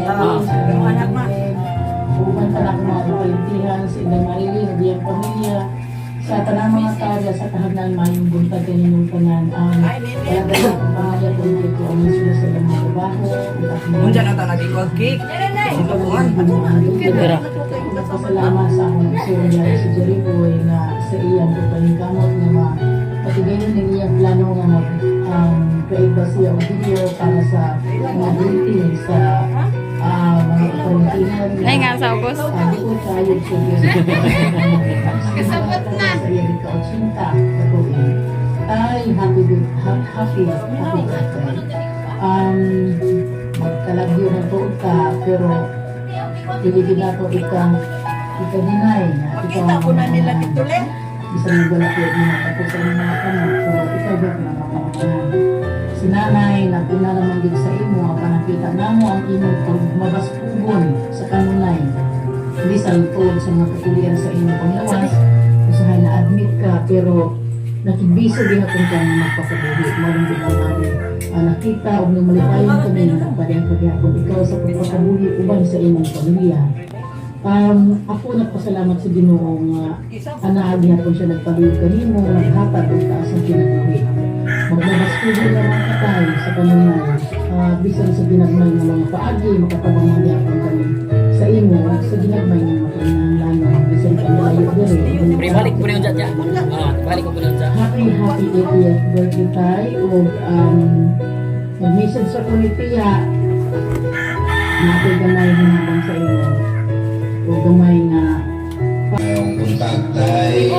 Nelly, sa inyong anak, uban pa na akong mga kapalintihan, sa Inday Marilyn, ug iyang pamilya, sa tanang mga taga sa Kahagnaan, maayong buntag kaninyong tanan. Wala na akong pamilya, kung ko ang sila sa ilang mga trabaho, ug akong Unsa na ta lagi ko cake? Sinubuan. Dira. Nagpasalamat sa akong igsoon si Jerry Boy nga sa iyang pagpaningkamot nga mapatigayon ng iyang plano nga mag create ba siya og video para sa mga greeting sa mga kaparintihan. Ay nga, sa ubos. Sabi ko tayo sa Kasabot na. Sa iyang ika-80 ka tuig. Ay, happy, happy, happy birthday. Magkalagyo ng tuod ka, pero dili gid nato ika ika-deny na Makita ko na nila dito le. Bisan wala ko mga tapos sa inyong mga kamot, pero ikaw ba ang mga. Si nanay, naguna naman din sa imo, apan nakita namo ang imong pagmabaskugon sa kanunay. Hindi sa tuod sa mga katulian sa imong panglawas, usahay na admit ka, pero nakigbiso gihapon ka nga magpakabuhi. Mao lang gid ang aming nakita ug namalipayon kami nga nagpadayang kagihapon ikaw sa pagpakabuhi uban sa imong pamilya. Ako nagpasalamat sa Ginoo nga anaa gihapon siya nagpaluyog kanimo, naghatag og taas ang kinabuhi. Magbabaskugon naman ka tayo sa kanunay. Bisan sa ginagmay nga mga paagi, makatabang man gihapon kami sa imo sa ginagmay nga mga kinahanglanon bisan pa malayo diri. Pre, balik po na yung dyan. Ah, balik ko po na yung dyan. Happy, happy 80th birthday tay. Ug nag-message sa ko ni Tia na ako'y gamay hinabang sa imo. O gamay nga Ngayong buntag, tay.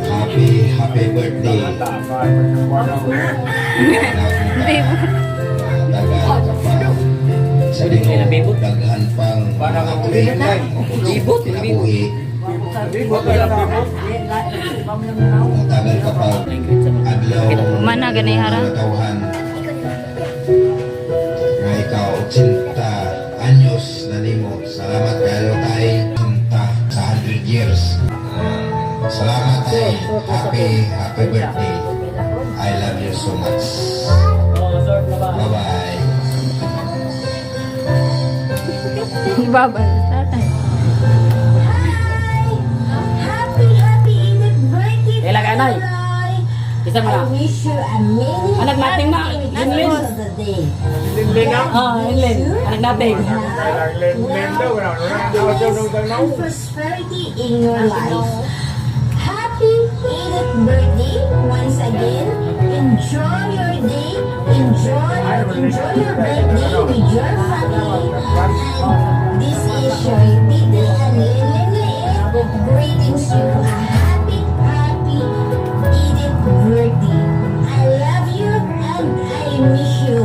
Happy, happy birthday. Tagal ka pa. Sa Ginoo, daghan pang mga tuig Ibot, kinabuhi. Matagal ka pa adlaw Mana ganay hara? mga tawhan nga ikaw 80 anyos na nimo. Salamat kayo, tay. 80 sa 100 years. Salamat, tay. Happy, happy birthday. I love you so much. Bye bye. Babay. Tatay. Happy, happy 80th birthday, Kailan ka, Nay? Loy. Isa mo I na. wish you a many Anak nating ma, happy Linlin. returns of the day. Ah, Inlin. Anak natin. Happiness and prosperity in your life. Happy 80th birthday once again. Enjoy your day. Enjoy your birthday with your family. And this is your Titi and Lilin Liit. Greetings you a happy, happy 80th birthday. I love you and I miss you.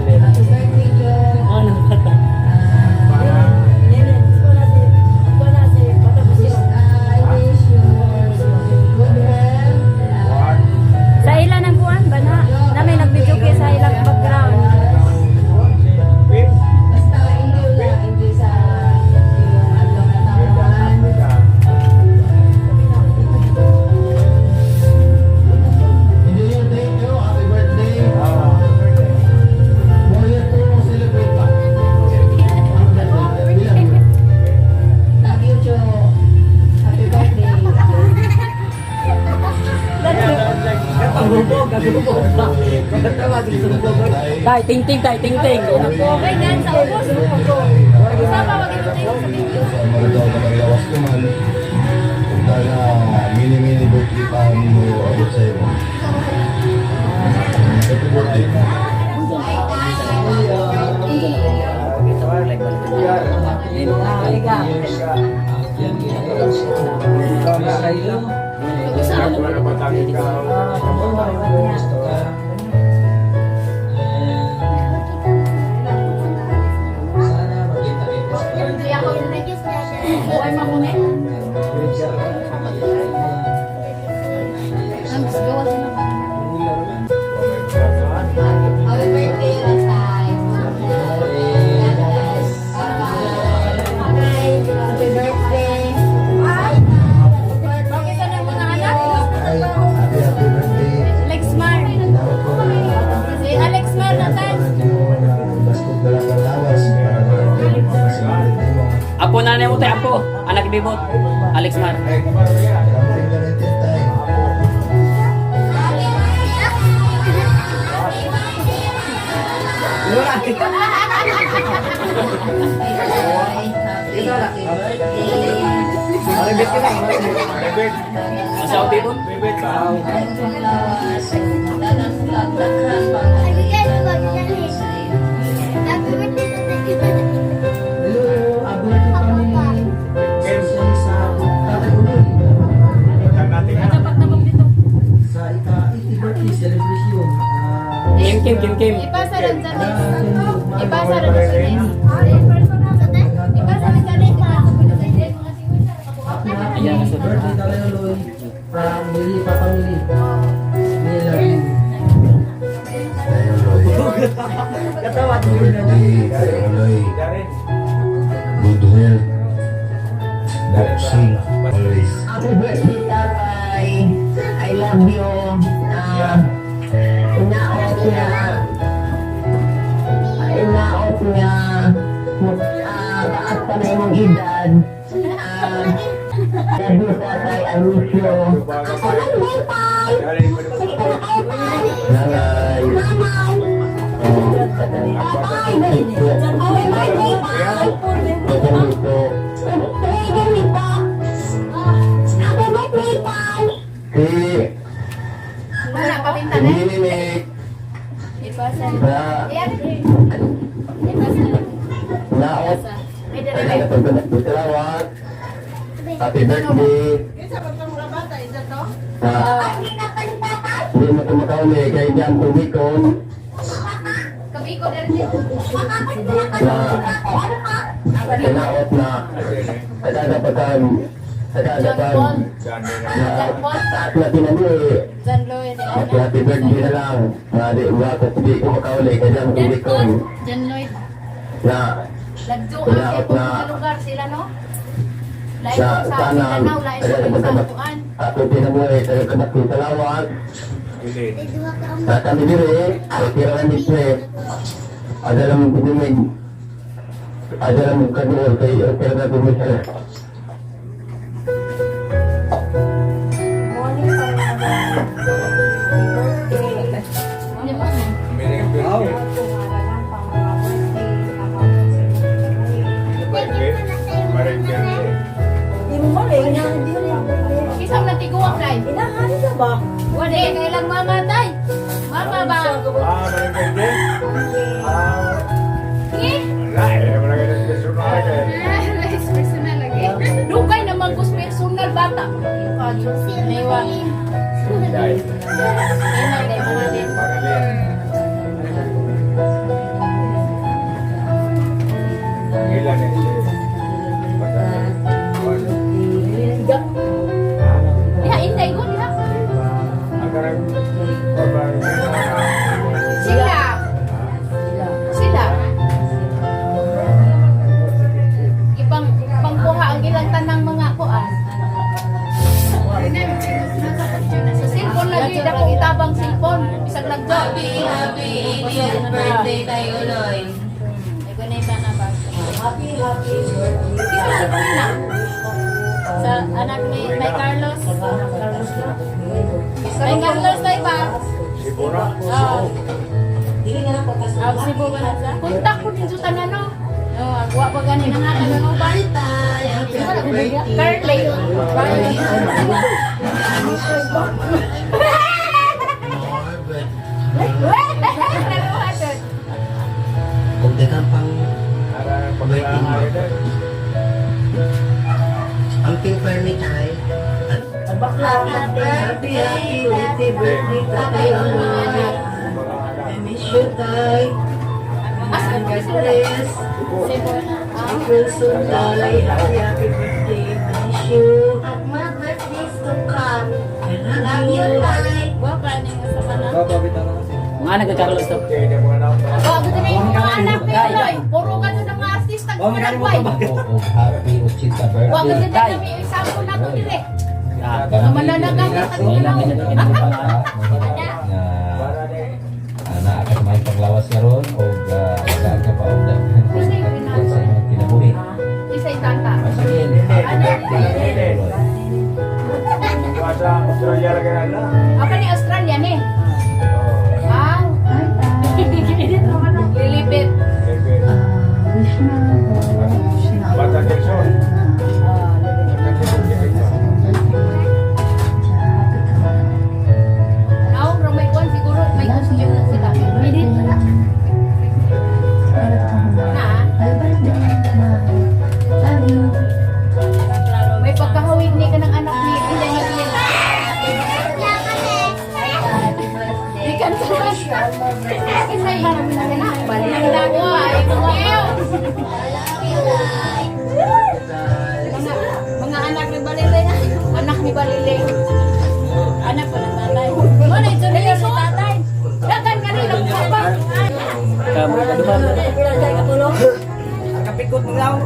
Happy birthday, Joe. Oh, nagkata. I wish you good health. Sa ilan ang buwan ba na? Na may nag-video kay sa ilang background. Basta enjoy lang, enjoy sa iyong adlaw nga taon. Engineer, thank you. Happy birthday. More year to celebrate pa. Love you, Joe. Happy birthday. Kagubog, kagubog. Tay, ting-ting, tay, ting-ting. Okay, gan sa ubos. Isa pa wag ito tayo sa video. Marito na marilawas ko man. Punta na mini mini birthday pa mo abot sa iyo. Happy birthday. Buhay mo. Happy birthday, Ratay. Bye. Happy birthday. Bakit sa mga anak? Happy, happy birthday. Lexmar. Ana na mo tayo apo. Anak bibot. Alex Mar. Tay. Asa bibot? Hello, Abuti family. Especially sa Tatay Uloy. Sa ika-80 birthday celebration. Kim Kim Kim Kim. Ipasa rin sa Ipasa rin sa Ipasa rin sa Happy happy Ayan, nasa birthday, Tatay Uloy. From Lily, Papa Lily. We love you. Tay Uloy. Birthday, Tay Uloy. Good health. Boxing. Always. Happy birthday, Tatay. I love you. Inaot nga. Inaot nga. Taas pa na imong edad. Love you, Tatay. I miss you. Happy birthday, Tay. Sige na kayo, Tay. Nanay. Nanay. Tatay. Happy birthday, Tay. Dito. Happy birthday, Tay. Si Wala pa pinta na. Nininik. Ipasa. Na Ipasa. naot. May dala. Salawat. Happy birthday. Kinsa ba itong mga bata? Isa to? Na hindi mo kumakauli kay Jan Kumikon Kami ko na rin. Na kinaot na kagagapagan kagagapan na taas na tinabi. John Lloyd. Happy happy birthday na lang na di ba ko di ko makauli kay Jan Kumikon John Lloyd. Na Lagyo ang sa mga lugar sila, no? Lain sa sa sana Mindanao, lain sa kagagapagan kuan. ako tinabuhi kagagapagan salawat na kami dire ay tira lang dito ada lang pudumig ada lang kaduol kay okay na gumisa. Isang natiguang day. Inahan ka ba? Wala kay lang mama tay. Mama ba? Eh? Personal lagi. Dugay naman kus personal bata. Naiwa. Diha inday ko diha. Sila. Sila. Ipang pangkuha ang ilang tanang mga kuan. Sa cellphone lagi dakong tabang cellphone bisag lagjo. Happy, happy 80th birthday tayo, Uloy. Happy, happy birthday. Kisa sa kanina. Sa anak ni May Carlos. May Carlos tayo ba? Oo. Dili nga na pagkasulak. Cebu ba na siya? Kontak ko din sa tanan no. No, wa pa gani na nga ano ba? Curly. Kung dagang pang birthday mo. Ang pink permit ay Happy, happy, happy birthday, Tatay Uloy. I miss you, Tay. Asa God bless. Cebu na. Well soon, Tay. Happy, happy birthday. I miss you. At more birthdays to come. I Love love you, you. Tay. Wa pa ni sa kanan. Mga anak ni Carlos to. Bago din yung mga anak ni Uloy. Puro ka doon ng mga artista Oh, kumanagway. Happy Uchita Wa birthday. gud kami example na to dire. Ah, Mananagang ka sa Ilang Mindanao. na naa ka may paglawas karon o saan ka pa og daghan sa imong kinabuhi. Isa tata. Australia lagi na. Apa ni Australia ni? Ah. Lilibet. Wish na ako. Wish na ako. Bata Quezon. Now, Romay 1 siguro may costume na sila. Na, Love you. may pagkahawig ni ka ng anak ni Inday Maglil. Ikan sa Isay, balik na ko ay kumayo. Mga anak ni Balileng. Anak ni Balileng. Anak ko ng tatay. Wala, ito na ni tatay. Dagan ka rin ang papa. Kamu kaduha. Kapikot mo lang.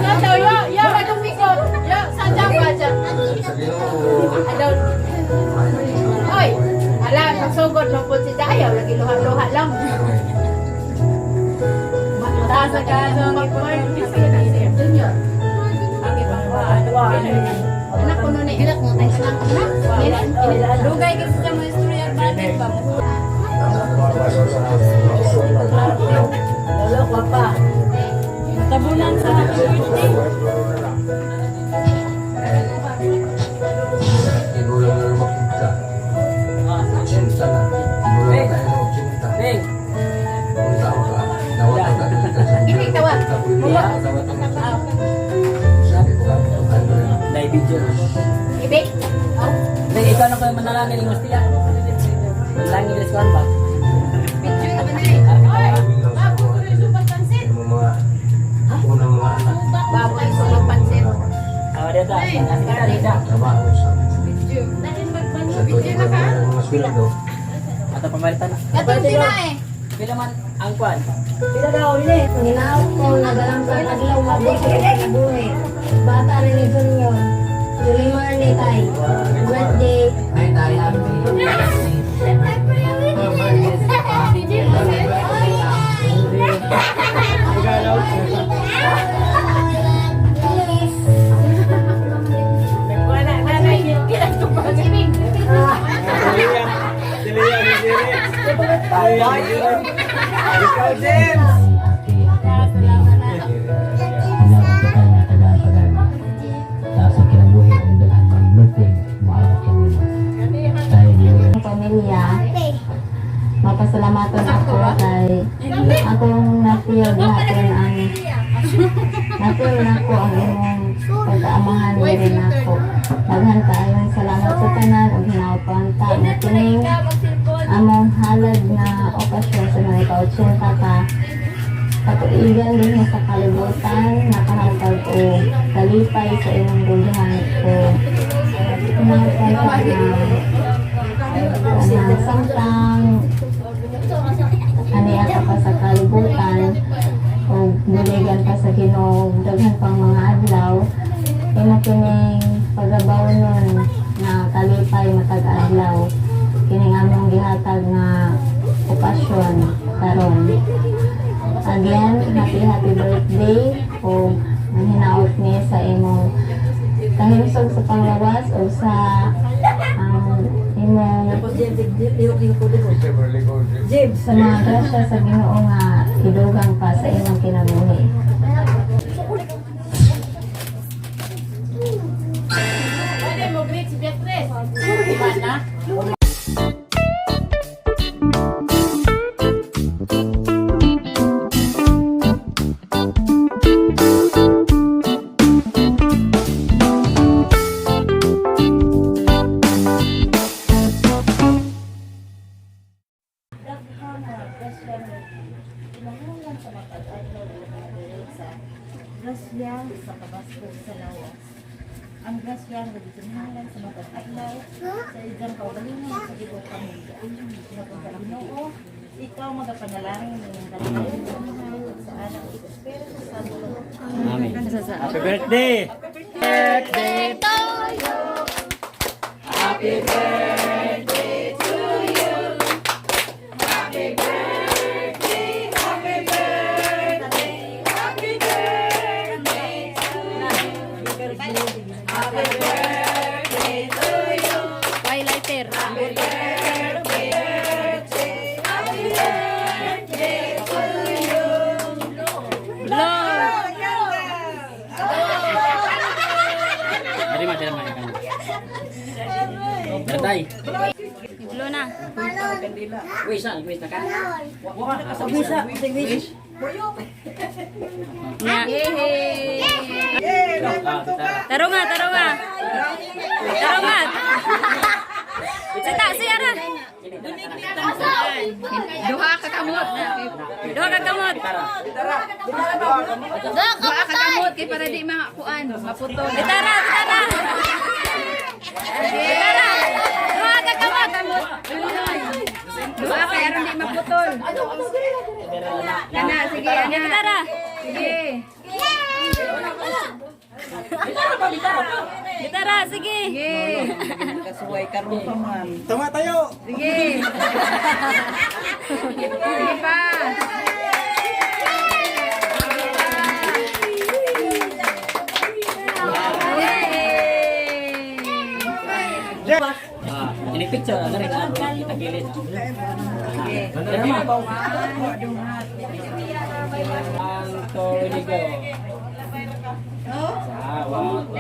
Sa yo, yo, magpikot. Yo, sa ba dyan? Adaw. Oy, ala, nagsugod lang po si Dayaw. Lagi luha-luha lang. Mataas ka sa mag-party sa Junior. Anak ko nun eh. Anak ko na. Dugay kasi sa mga istorya bakit ba? Lolo, kwapa. Tabunan sa happy birthday. Tigulang na lumakit ka. 80 na. Tigulang na tayo ng 80. Ning. Kung tao ka, dawat ang dagdag ka sa Ibig tawag. Sabi ko, ano Dai video. Ibig. Oh, Ning, ikaw na ko yung manalangin ni Mustia. Manalangin ni Kuan ba? picture na ba na eh. Oy, bago ko rin supas pansit. Yung mga unang mga anak. Bago yung supas pansit. Ah, dito. Nasa kita dito. Trabaho sa sa Picture na ka? mga sweldo. Ato pamalitan na. Katong sila eh. Pila man ang kuan? Ginaw ko, nagalang sa adlaw mabuti sa buhi. Bata rin ni Junior. Julimar ni Tay. Birthday. Ay, tayo happy. Ikaw, James! Happy, happy birthday. Hinabot ka tayo na tagaan-tagaan. Taas ang kinabuhi ang dalhan ng birthday. Maabot ka nila. Tayo dito. Ang pamilya. Mapasalamatan ako kay akong na-feel natin ang na-feel nako ang imong pagkaamahan diri nako. Daghan kaayong salamat sa tanan ug hinaot ta na kining among halad na okasyon sa mga ika-80 ka katuigan din sa kalibutan nakahatag og kalipay sa imong dughan o hinaot ta na samtang aniya ka pa sa kalibutan o buligan ka sa Ginoo daghan pang mga adlaw imo kining pagabaw nun na kalipay matag adlaw kining among gihatag nga okasyon karon. Again, happy happy birthday o ang hinaot ni sa imong kahimsog sa panglawas o sa ang imong sa mga grasya sa Ginoo nga idugang pa sa imong kinabuhi. Pwede mo greet si Beatrice. Diba na? Grasya sa kabaskog sa lawas. Ang grasya nga gikinahanglan sa matag adlaw sa iyang kaugalingon sa tibuok pamilya. Napunta Ginoo, ikaw magapanalangin ng kaligayahan sa Amahan, sa Anak ug sa Espiritu Santo. Amen. Happy birthday. Birthday to you. Happy birthday to you. Happy birthday, happy birthday, happy birthday to you. Happy birthday to you. Tay. Iblo na. Wish na, wish na ka. Wish na, wish. Nga. Ah, tara. Taro nga, taro nga. Taro nga. Sita, si Ara. Duha ka kamot. Duha ka kamot. Duha ka kamot kay para di makakuan, maputol. Gitara, gitara. Gitara. Duha ka kamot. Duha kay aron di maputol. Kana, sige, ana. Gitara. Sige. Gitara, sige. Sige. Tama tayo! Sige. Sige pa. Yay! Ah, ini picture ada rin kita gilid. Tara ma. One, two, three, go. Sa, one, two.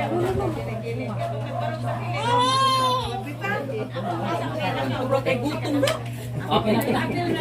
Okay na, okay na.